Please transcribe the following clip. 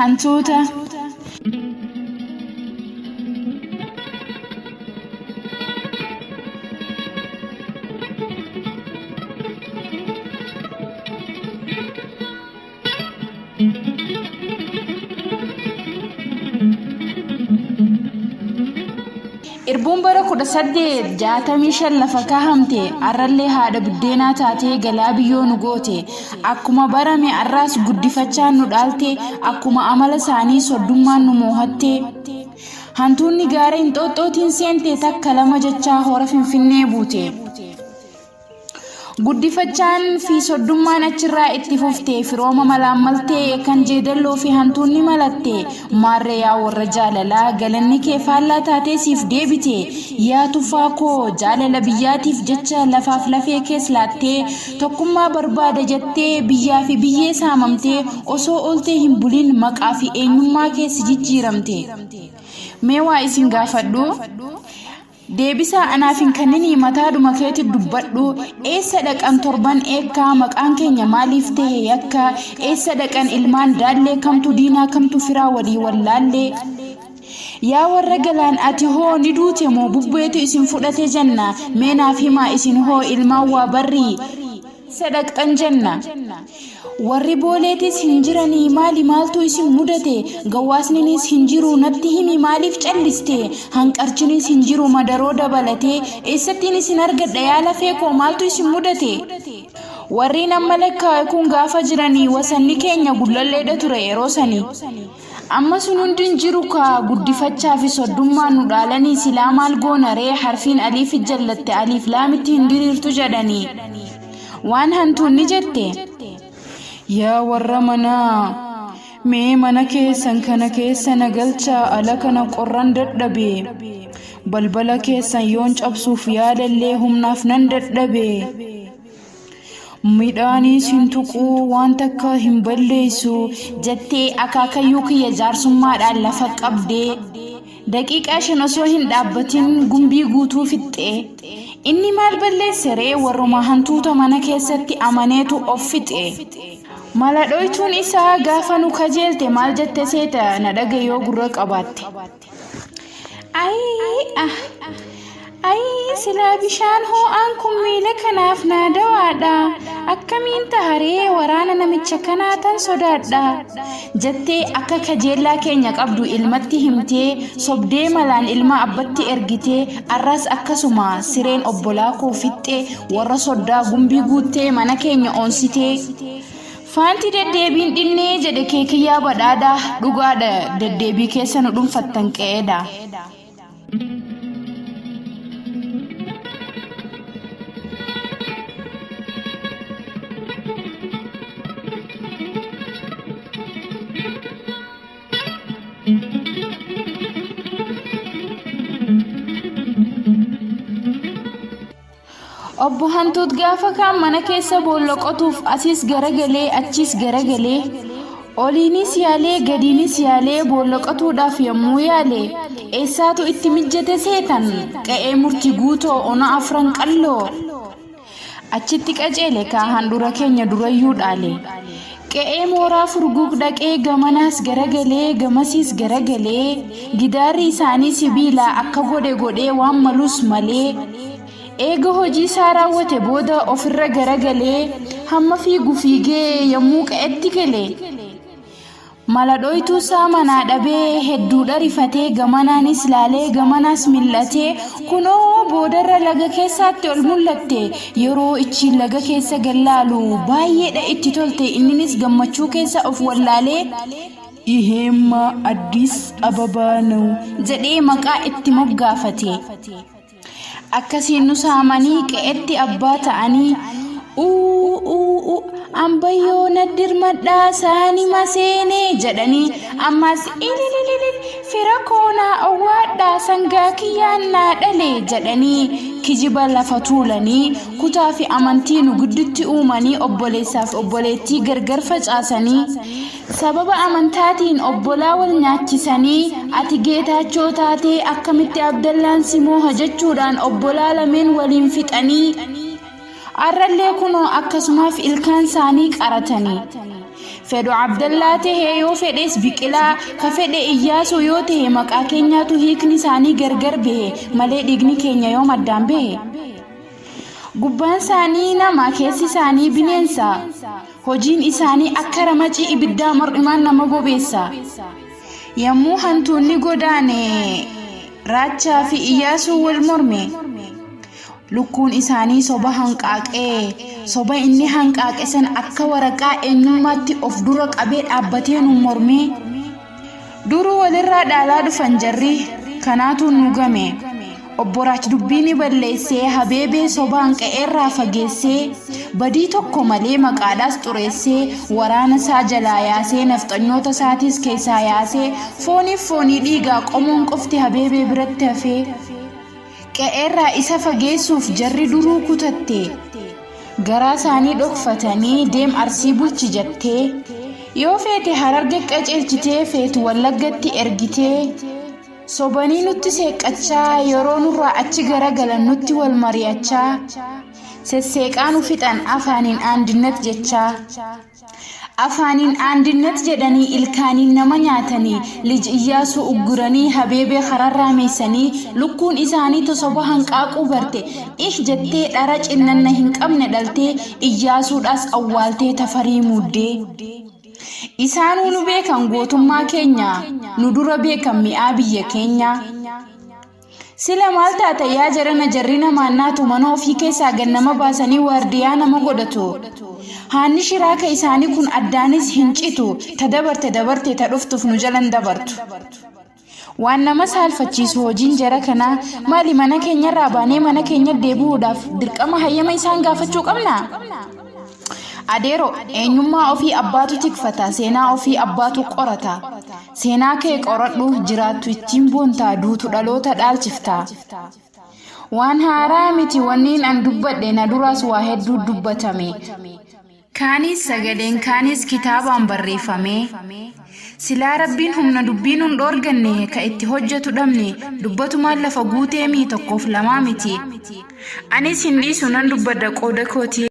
Hantuuta. Irbuun bara 1865 lafa kaahamte arrallee haadha buddeenaa taatee galaa biyyoo nu goote. Akkuma barame arraas guddifachaan nu dhaalte, akkuma amala isaanii soddummaan nu moohatte. Hantuunni gaara Inxooxxootiin seente takka lama jechaa hora Finfinnee buute. Guddifachaan fi soddummaan achirraa itti fufte, firooma malaammaltee kan jeedalloo fi hantuunni malatte. Maarree yaa warra jaalalaa, galanni kee faallaa taatee siif deebite. Yaa Tufaa koo, jaalala biyyaatiif jecha lafaaf lafee kees laattee, tokkummaa barbaada jettee biyyaa fi biyyee saamamtee, osoo ooltee hin bulin maqaa fi eenyummaa kee si jijjiiramte. Mee waa isin gaafadhu? Deebisaa anaaf hin kenninii, mataadhuma keetti dubbadhu. Eessa dhaqan torban eekkaa? Maqaan keenya maaliif tahe yakka? Eessa dhaqan ilmaan daallee? Kamtu diinaa, kamtu firaa walii wallaallee? Yaa warra Galaan, ati hoo ni duute moo bubbeetu isin fudhate jenna? Mee naaf himaa, isin hoo ilmaan waa barrii eessa dhaqxan jenna? Warri Booleetis hin jiranii, maali, maaltu isin mudate? Gawwaasninis hin jiru, natti himi, maaliif calliste? Hanqarchinis hin jiru, Madaroo dabalatee. Eessattiin isin argadha yaa lafee koo, maaltu isin mudate? Warriin amma lakkaa'e kun gaafa jiranii wasanni keenya Gullalleedha ture yeroo sanii. Amma sun hundi hin jiru kaa, guddifachaa fi soddummaan nu dhaalanii. Silaa maal goona ree? Harfiin aliifi jallatte aliif laamitti hin diriirtu jedhanii. Waan hantuunni jette. Yaa warra manaa, mee mana keessan kana keessa na galchaa, ala kana qorran dadhabe. Balbala keessan yoon cabsuuf yaalallee humnaaf nan dadhabe. Midhaaniis hin tuquu, waan takka hin balleessu. Jettee akaakayyuu kiyya jaarsummaadhaan lafa qabdee daqiiqaa 5 osoo hin dhaabbatin gumbii guutuu fixxee. Inni maal balleesse ree? Warruma hantuuta mana keessatti amaneetu of fixe. Mala dhoytuun isaa gaafa nu kajeelte maal jette seeta? Na dhaga'i yoo gurra qabaatte. Ayii ah Ayii, silaa bishaan hoo'aan kun miila kanaaf naa dawaadha. Akkamiin taharee, waraana namicha kanaa tan sodaadha. Jettee akka kajeellaa keenya qabdu ilmatti himtee, sobdee malaan ilma abbatti ergitee, arras akkasuma sireen obbolaa koo fixxee, warra soddaa gumbii guuttee mana keenya onsitee. Faanti deddeebiin dhinnee jedhe Keekiyyaa Badhaadhaa, dhugaadha, deddeebii keessa nu dhunfattan qe'eedha. Obbo Hantuut gaafa kaan mana keessa boolla qotuuf asiis garagalee achiis garagalee, oliinis yaalee gadiinis yaalee boolla qotuudhaaf yommuu yaale, eessaatu itti mijjate seetan? Qe'ee Murti Guutoo, ona Afran Qalloo. Achitti qaceele kaa, handhuura keenya durayyuu dhaale. Qe'ee mooraa Furguug dhaqee gamanaas garagalee gamasiis garagalee, gidaarri isaanii sibiila, akka godhe godhee waan malus malee, eega hojii isaa raawwate booda ofirra garagalee hamma fiigu fiigee yommuu qe'etti gale, mala dhoytuu isaa manaa dhabee hedduudha rifatee, gamanaanis laalee gamanaas mil'atee, kunoo boodarra laga keessaatti ol mul'atte. Yeroo ichiin laga keessa gallaalu baay'eedha itti tolte, inninis gammachuu keessa of wallaalee, "Iheemma Addis Ababaa ነው" jedhee maqaa itti moggaafate. Akkasiin nu saamanii qe'etti abbaa ta'anii, uu uu uu, ambayyoo naddirmadhaa saani maseenee jedhanii, ammas ililililil, fira koo naa owwaadhaa, sangaa kiyyaan naa dhale jedhanii kijiba lafa tuulanii, kutaa fi amantii nu giddutti uumanii, obboleessaaf obboleettii gargar facaasanii, sababa amantaatiin obbolaa wal nyaachisanii, ati Geetaachoo taatee akkamitti Abdallaan si mooha jechuudhaan obbolaa lameen waliin fixanii, arrallee kunoo akkasumaaf ilkaan isaanii qaratanii. Fedhu Abdallaa tahee yoo fedhes Biqilaa, ka fedhe Iyyaasuu yoo tahe maqaa keenyaatu hiikni isaanii gargar bahe malee dhiigni keenya yoom addaan bahe? Gubbaan isaanii nama keessi isaanii bineensa. Hojiin isaanii akka ramacii ibiddaa mar'imaan nama bobeessa. Yommuu hantuunni godaane Raachaa fi Iyyaasuun wal morme. Lukkuun isaanii soba hanqaaqee, soba inni hanqaaqe san akka waraqaa eenyummaatti of dura qabee dhaabbatee nu mormee. Duruu walirraa dhaalaa dhufan jarri, kanaatu nu game. Obbo Raach dubbii ni balleessee, Habeebee sobaan qe'eerraa fageessee, badii tokko malee maqaadhaas xureessee, waraana isaa jalaa yaasee, nafxanyoota isaatiis keessaa yaasee, fooniif foonii dhiigaa qomoon qofti Habeebee biratti hafee. Qe'eerraa isa fageessuuf jarri duruu kutatte. Garaa isaanii dhokfatanii deem Arsii bulchi jettee. Yoo feete Hararge qaceelchitee feetu Wallaggatti ergitee. Sobanii nutti seeqqachaa yeroo nurraa achi garagalan nutti wal mari'achaa. Sesseeqaa nu fixan afaaniin aandinnat jechaa. Afaaniin Aandinnat jedhanii ilkaaniin nama nyaatanii Lij Iyyaasuu ugguranii Habeebee kararraa meeysanii lukkuun isaanii ta soba hanqaaquu barte ih jettee dhara cinnanna hin qabne dhaltee Iyyaasuudhaas awwaaltee Tafarii muuddee. Isaanuu nu beekan gootummaa keenya nu dura beekan mi'aa biyya keenyaa. Sila maal taata yaa jarana jarri namaan naatu mana ofii keessaa gad nama baasanii waardiyaa nama godhatu. Haanni shiraa ka isaanii kun addaanis hin citu ta dabarte dabarte ta dhuftuuf nu jalan dabartu. Waan nama saalfachiisu hojiin jara kanaa maali mana keenyarraa baanee mana keenya deebi'uudhaaf dirqama hayyama isaan gaafachuu qabnaa? Adeero, eenyummaa ofii abbaatu tikfata, seenaa ofii abbaatu qorata. Seenaa kee qoradhu, jiraattu ittiin boontaa, duutu dhaloota dhaalchifta. Waan haaraa miti wanniin an dubbadhe, na duraas waa hedduu dubbatame. Kaanis sagaleen kaanis kitaabaan barreeffame. Silaa Rabbiin humna dubbii nun dhoorganne ka itti hojjatu dhabne dubbatumaan lafa guuteemii tokkoof lamaa miti. Anis hin dhiisu nan dubbadha qooda kootii.